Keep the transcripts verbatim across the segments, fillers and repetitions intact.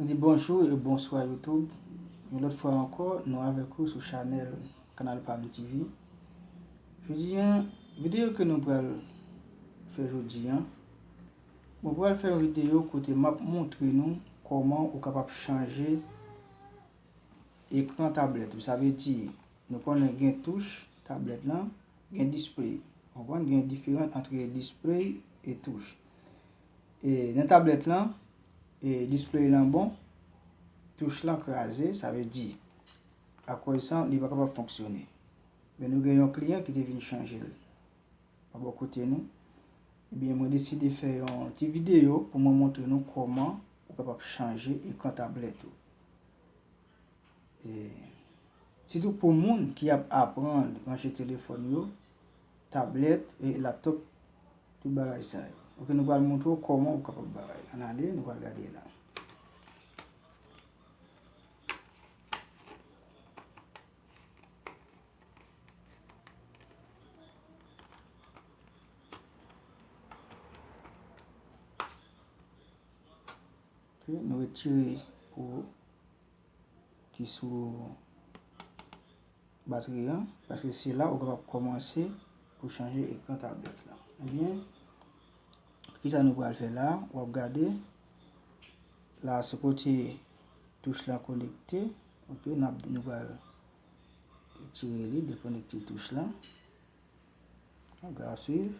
Nou di bonjou e bonswa YouTube. Yon lòt fwa ankò, nou avèk ou sou chanèl Kanal Pam T V. Jodi a, videyo ke nou pral fè jodi a, mwen pral fè yon videyo kote m ap montre nou kòman ou kapab chanje ekran tablèt ou. Sa vle di, nou konnen gen touch tablèt lan, gen display. Ou konprann? Gen diferan ant display e touch. E nan tablèt lan, e display lan bon, touch lan kraze, sa vle di, akoz sa, li pa kapab fonksyone. Men nou gen yon kliyan ki te vin chanje l pa bò kote nou. Ebyen, mwen deside fè yon ti videyo pou mwen montre nou kòman ou kapab chanje ekran tablèt ou. E, sitou pou moun ki ap aprann branche telefòn yo, tablèt, e laptòp, tout bagay sa yo. Ok, nou pral montre w kòman ou kapab bagay. Ann ale, nou pral gade la. Ok, nou retire pou ki sou batri an, paske se la ou kapab kòmanse pou chanje ekran tablèt la. Ebyen, kisa nou pral fè la? W ap gade la, se kote touch la konekte. Ok, n ap, nou pral retire li, dekonekte touch la. Ok, ap swiv.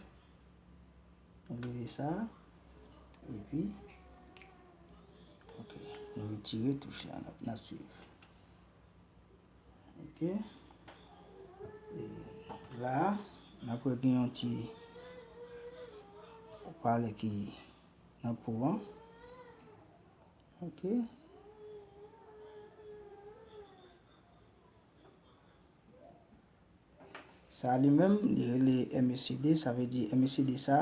Nou leve sa. Epi, ok, nou retire touch la, n ap, n ap swiv. Ok. E la, n ap wè gen yon ti opalè ki nan po an. Ok. Sa li menm, li rele M A C D, sa vle di M A C D sa,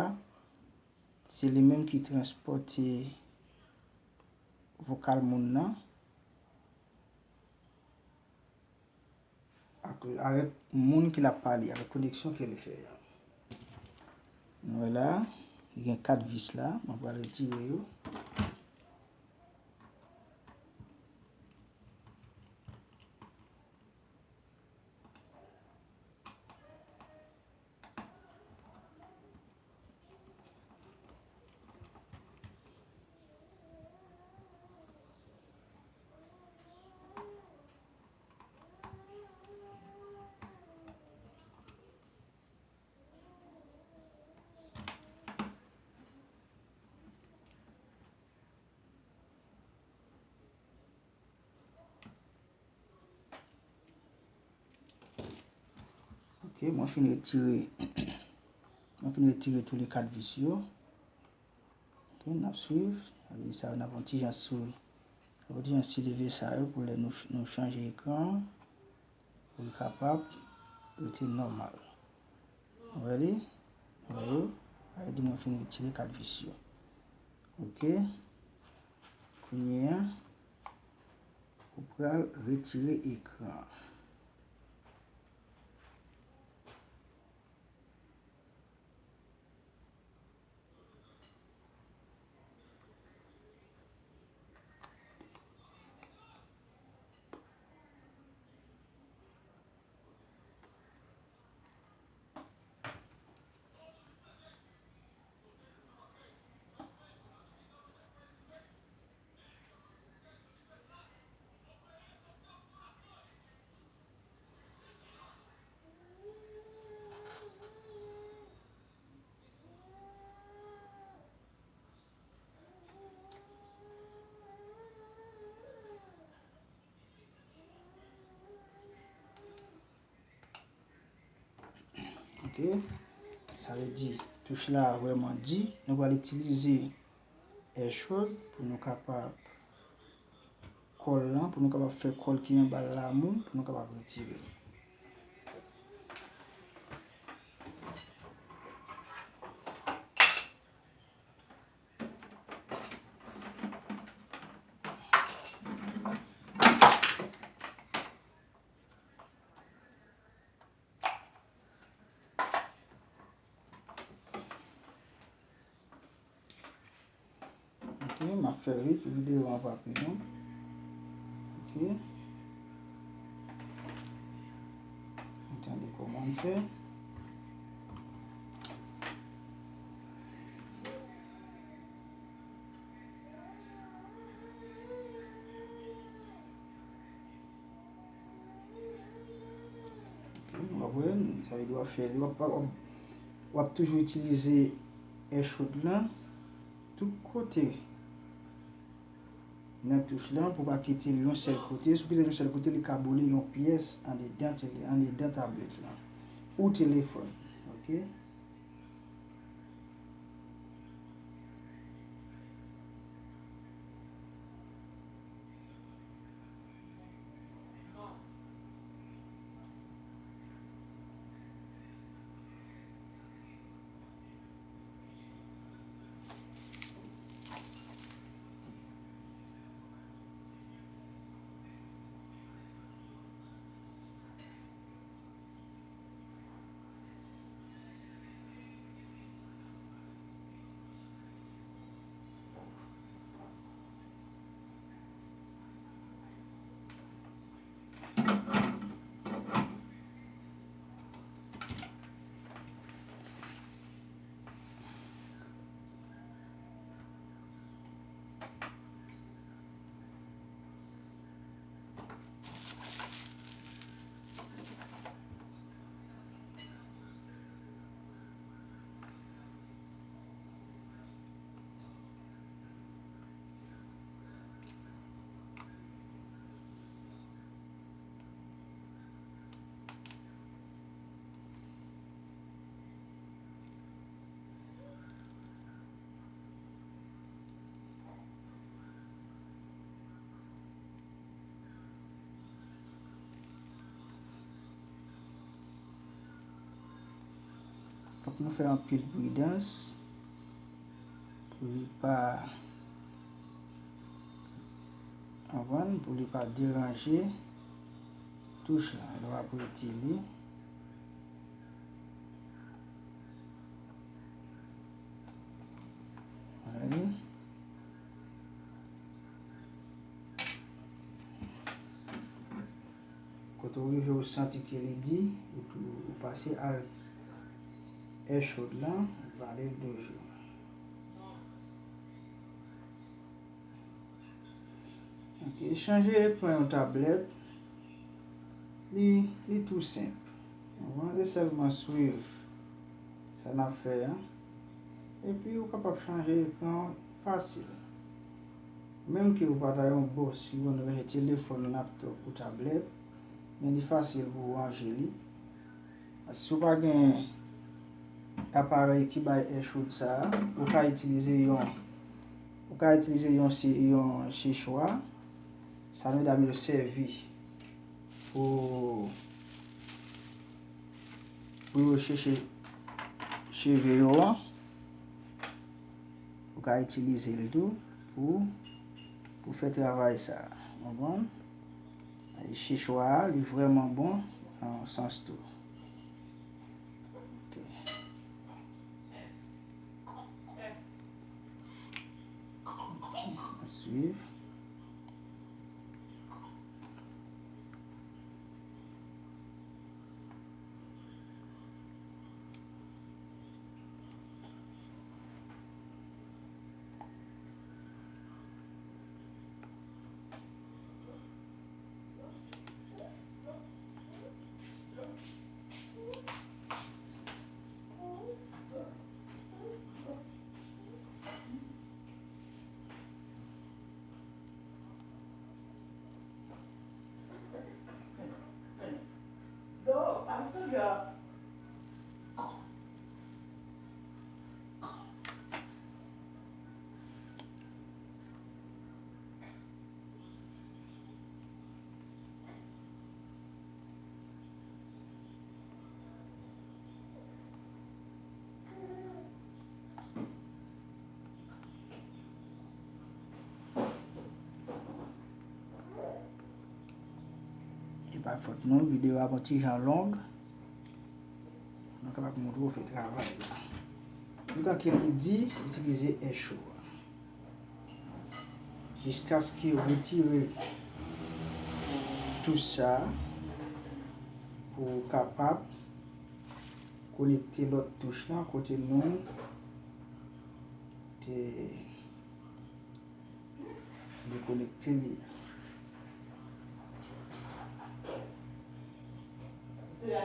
se li menm ki transpòte vokal moun nan ak, avèk moun ke l ap pale, avèk koneksyon ke l fè a. Nou wè la, li gen kat vis la, mwen pral retire yo. Ok, mwen fin retire, mwen fin retire tou le kat vis yo. Ok, n ap swiv. Sa vle di sa, n ap yon ti jan sou, n ap yon ti jan sileve sa yo pou lè nou, nou chanje ekran an, pou l kapab rete nòmal. Ou wè li? Ou wè yo? Sa vle di mwen fin retire kat vis yo. Ok. Kounye a, ou pral retire ekran an. Ok. Sa vle di touch la vrèman di. Nou pral itilize Airshot pou nou kapab kòl lan, pou nou kapab fè kòl ki anba lamou, pou nou kapab retire l. Ok, Ok, m ap fè vit pou videyo an pa pi long. Ok. Ann tande kòman l fè. Ok, w ap wè, sa vle di w ap fè, w ap, w ap, w ap toujou itilize air chaude lan tout kote nan touch lan pou w pa kite l yon sèl kote. Si w kite l yon sèl kote, li ka boule yon pyès andedan tele-, andedan tablèt lan ou telefòn. Ok? Fòk nou fè anpil pridans pou li pa, konprann, pou li pa deranje touch la lè w ap rete li. Alright. Kote w rive, w santi ke li di, ou tou, ou pase al air chaude lan, ou vale l toujou. Ok, chanje ekran yon tablèt, li, li tou senp. Ou konprann? Se sèlman swiv sa n ap fè a. Epi ou kapab chanje ekran fasil. Menm ke ou pa ta yon bòs ki konn ranje telefòn, laptòp ou tablèt, men li fasil pou w ranje li. Si w pa gen aparèy ki bay air chaude sa a, ou ka itilize yon, ou ka itilize yon se-, yon sechwa. Sa medam yo sèvi pou, pou yo seche cheve yo an. Ou ka itilize l tou pou, pou fè travay sa a. Konprann? Sechwa a, li vrèman bon nan yon sans tou. Ok. Swiv. E pa fòt nou, videyo a gon ti jan long. Nou kapab montre w fè travay la. Toutan ke li di, itilize air chaude a. Jiskaske w retire touch sa a pou w kapab konekte lòt touch lan kote nou te dekonekte li. Ok.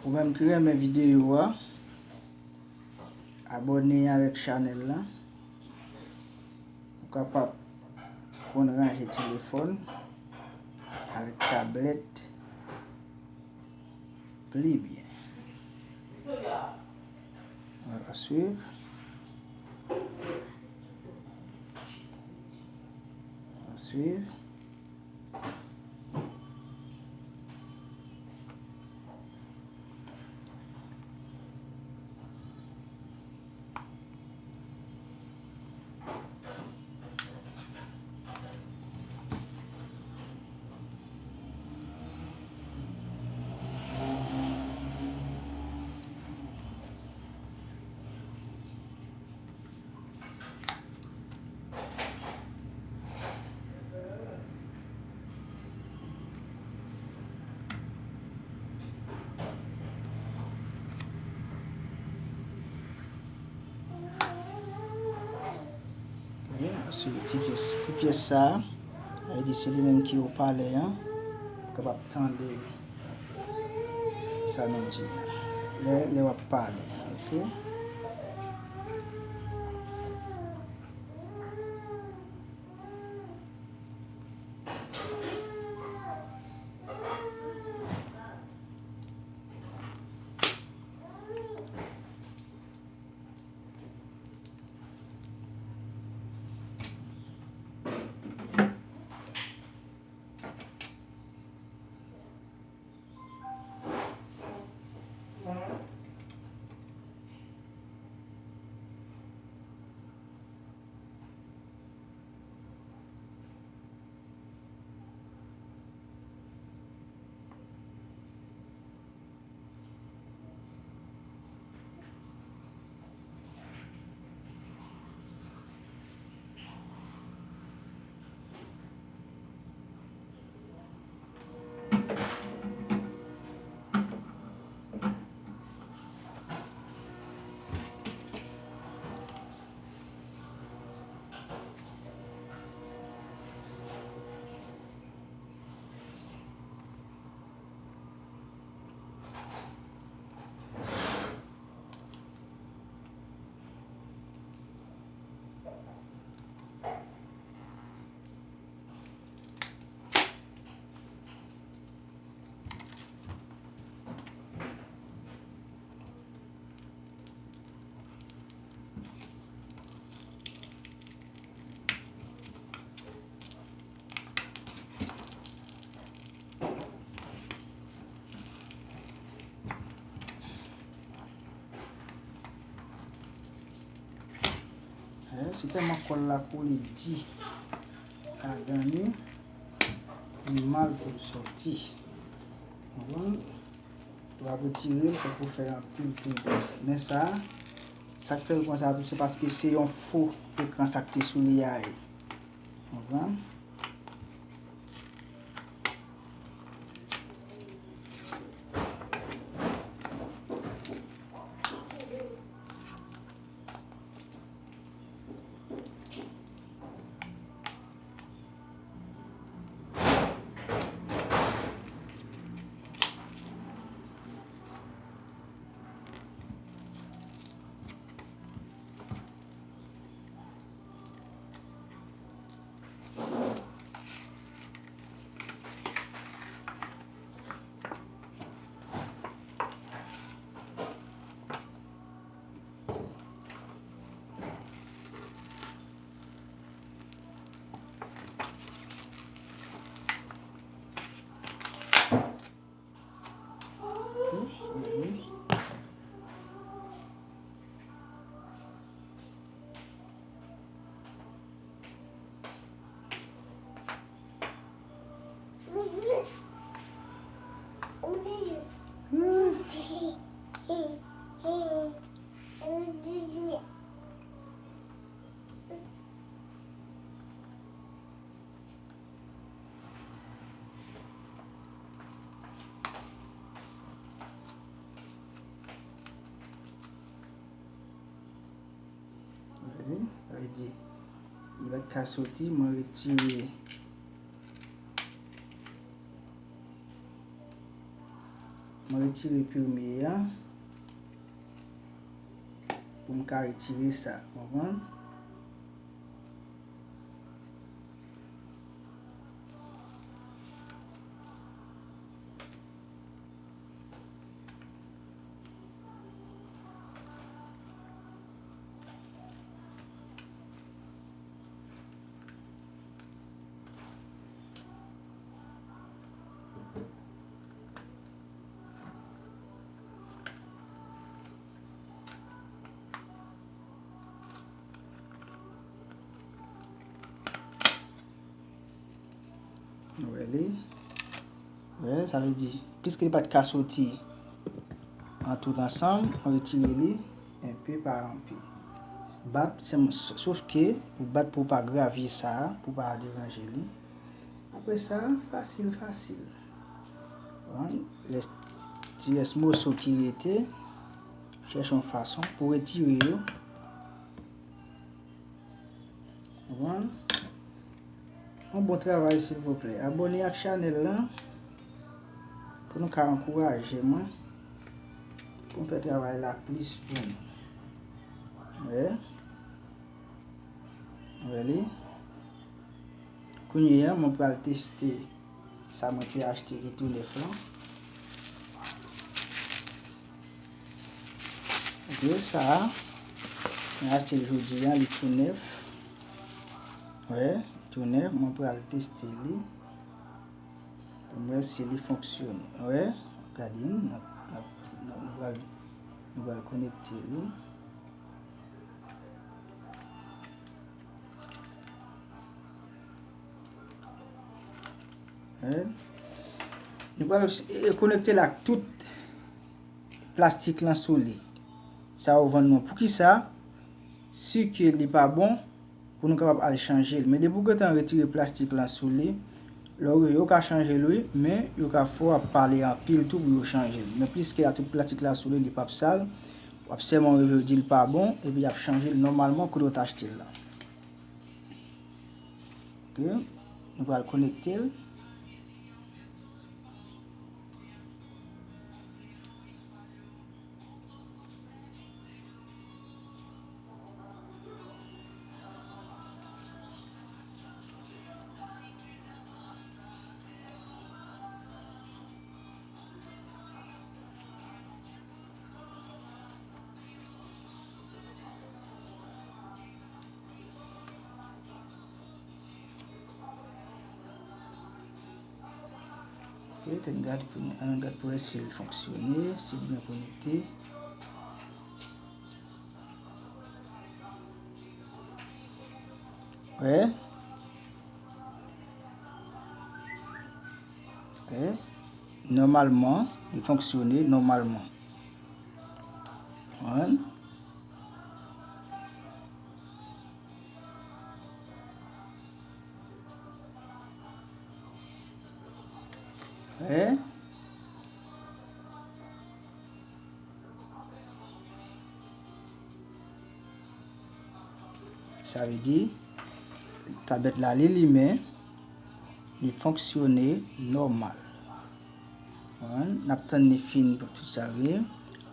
Ou menm ki renmen videyo a, abòne avèk chanèl la. Ou kapab konn ranje telefòn avèk tablèt pli byen. Ann suiv. Ann suiv. Wi, se ti pyès, ti pyès sa a, sa vle di se li menm ki opalè an, pou kapab tande sa nou di lè, lè w ap pale, ok? Eh, se tèlman kòl la kole di ladan li, li mal pou l sòti. Konprann? Ou ap retire l, fòk ou fè anpil pridans. Men sa, sa k fè l konsa tou, se paske se yon fo ekran sa k te sou li a ye. Konprann? Sa vle di, li pa t ka soti, mwen retire, mwen retire premye a pou m ka retire sa, konprann? Nou wè li. Wè, sa vle di, piske li pa t ka soti an tout ansanm, mwen retire li enpe pa enpe. Bat, se, sof ke ou bat pou w pa gravye sa a, pou w pa deranje li. Apre sa, fasil, fasil. Bon, rès, ti rès moso ki rete, chèche yon fason pou retire yo. Konprann? Yon bon travay, silvouplè. Abòne ak chanèl lan pou nou ka ankouraje mwen, pou m fè travay la plis pou nou. Wè. Wè li. Kounye a, mwen pral teste sa mwen te achte ki tou nèf lan. Ok, sa a, mwen achte l jodi a, li tou nèf. Wè, li tou nèf, mwen pral teste li. Pou m wè si li fonksyone. Wè, gade, n ap, n ap, n ap, nou pral, nou pral konekte li. Hein? Nou pral, e, konekte l ak tout plastik lan sou li. Sa yo vann nou an. Poukisa? Si ke li pa bon, pou nou kapab al chanje l. Men depi w gentan retire plastik lan sou li, lè w rive, yo ka chanje l wi, men yo ka fè w ap pale anpil tou pou yo chanje l. Men pliske a tout plastik la sou li, li p ap sal, w ap sèlman rive yo di l pa bon, epi y ap chanje l nòmalman kote w t achte l lan. Ok, nou pral konekte l. Ok, ann gad pou, ann gad pou wè si l fonksyone, si l byen konekte. Wè. Wè. Nòmalman, li fonksyone nòmalman. Wè. Wè. Sa vle di, tablèt la, li limen, li fonksyone nòmal. Konprann? N ap tann li fin pou tout sa vini.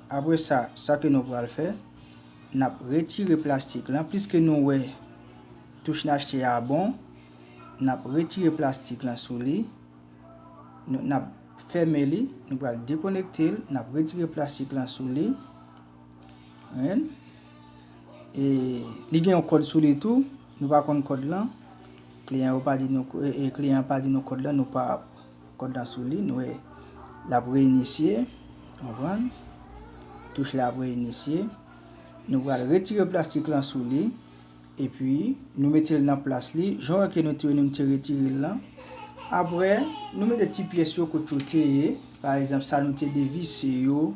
Apre sa, sa ke nou pral fè, n ap retire plastik lan. Piske nou wè touch n achte a bon, n ap retire plastik lan sou li. Nou, n ap fèmen li, nou pral dekonekte l, n ap retire plastik lan sou li. Wi. E li gen yon kòd sou li tou, nou pa konn kòd lan. Kliyan yo pa di nou, e, e kliyan an pa di nou kòd lan, nou pa kòd lan sou li, nou wè l ap reinisye, konprann? Touch la ap reinisye. Nou pral retire plastik lan sou li. Epi, nou mete l nan plas li, jan w wè ke nou te, nou te retire l lan. Apre, nou mete ti pyès yo kot yo te ye. Pa egzanp, sa nou te devise yo.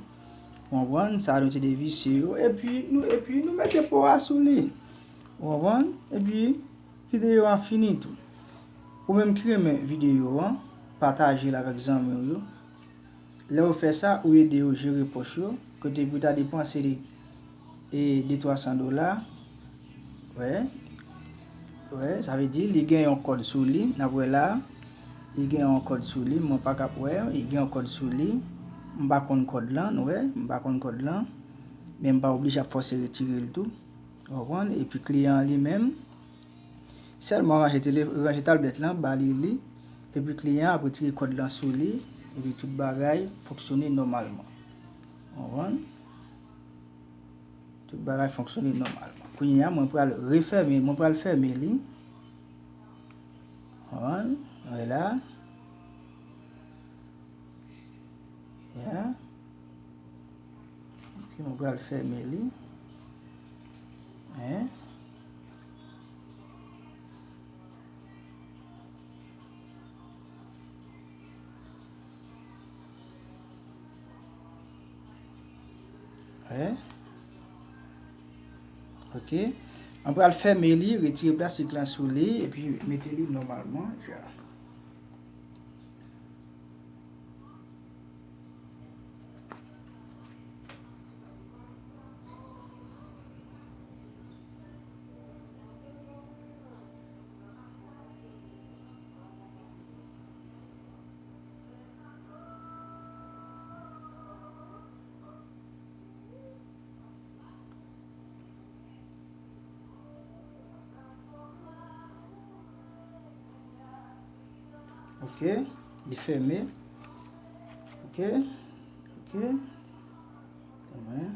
Ou konprann? Sa nou te devise yo. Epi, nou, epi, nou mete po a sou li. Ou konprann? Epi, videyo a fini tou. Ou menm ki renmen videyo a, pataje l avèk zanmi w yo. Lè w fè sa, ou ede yo jere pòch yo, kote pou ta depanse li, e, de twa san dola, Wè. Wè, sa vle di li gen yon kòd sou li, n ap wè la. Li gen yon kòd sou li, mwen pa kab wè, li gen yon kòd sou li. M pa konn kòd lan, nou wè, m pa konn kòd lan. Men m pa oblije ap fòse retire l tou. Ou konprann? Epi kliyan an li menm, sèlman ranje tele, ranje tablèt lan, ba li li, epi kliyan an ap retire kòd lan sou li, epi tout bagay fonksyone nòmalman. Ou konprann? Tout bagay fonksyone nòmalman. Kounye a, mwen pral refèmen, mwen pral fèmen li. Ou konprann? Wè la. Ya. Ok, mwen pral fèmen li. Hein? Hein? Ok. Mwen pral fèmen li, retire plastik lan sou li, epi mete li nòmalman. Ja. Ok, li fèmen. Ok, ok. Fèmen.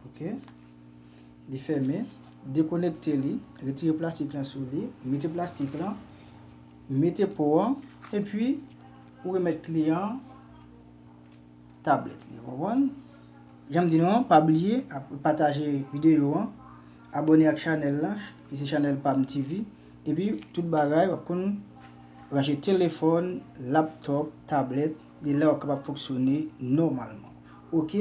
Ok. Li fèmen. Dekonekte li. Retire plastik lan sou li. Mete plastik lan. Mete po an. Epi, ou remèt kliyan an tablèt li. Ou konprann? Jan m di nou an, pa bliye ap-, pataje videyo an, abòne ak chanèl lan, ki se chanèl Pam T V. Epi, tout bagay, w ap konn branche telefòn, laptòp, tablèt, li la w ap kapab fonksyone nòmalman. Ok,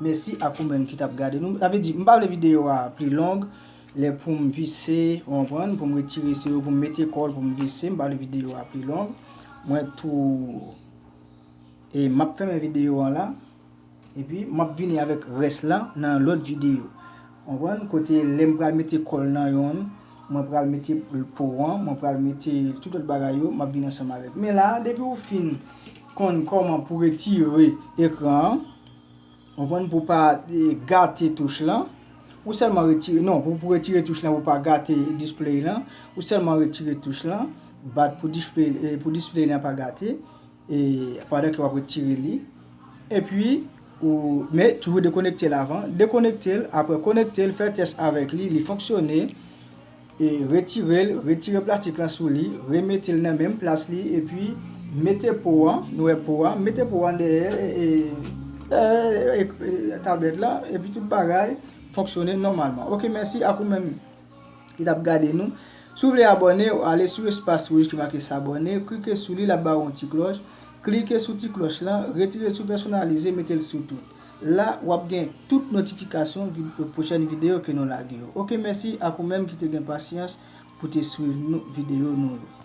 mèsi ak ou menm ki t ap gade nou. Sa vle di, m pa vle videyo a pli long, lè pou m vise, ou konprann, pou m retire seyo, pou m mete kòl, pou m vise, m pa vle videyo a pli long. Mwen tou, e m ap fèmen videyo an la. Epi, m ap vini avèk rès la nan lòt videyo. Konprann? Kote lè m pral mete kòl nan yonn, mwen pral mete po an, mwen pral mete tout lòt bagay yo, m ap vini ansanm avèk. Men la, depi ou fin konn kòman pou retire ekran an, konprann, pou pa, e, gate touch lan, ou sèlman retire, non, pou, pou retire touch lan, pou pa gate display lan, ou sèlman retire touch lan, bat pou display, e, pou display lan pa gate. E, pandan ke w ap retire li. Epi, ou, men, toujou dekonekte l avan. Dekonekte l, apre konekte l, fè tès avèk li, li fonksyone. E, retire l, retire plastik lan sou li, remete l nan menm plas li, epi mete po an, nou wè po an, mete po an dèyè, e, e, e, e, tablèt la, epi tout bagay fonksyone nòmalman. Ok, mèsi ak ou menm ki t ap gade nou. Si w vle abòne, ale sou espas wouj ki make s'abonner, klike sou li, l ap ba w yon ti klòch. Klike sou ti klòch lan, retire l sou pèsonalize, mete l sou tout. La, w ap gen tout notifikasyon vid-, pwochèn videyo ke nou lage yo. Ok, mèsi ak ou menm ki te gen pasyans pou te swiv nou, videyo nou yo.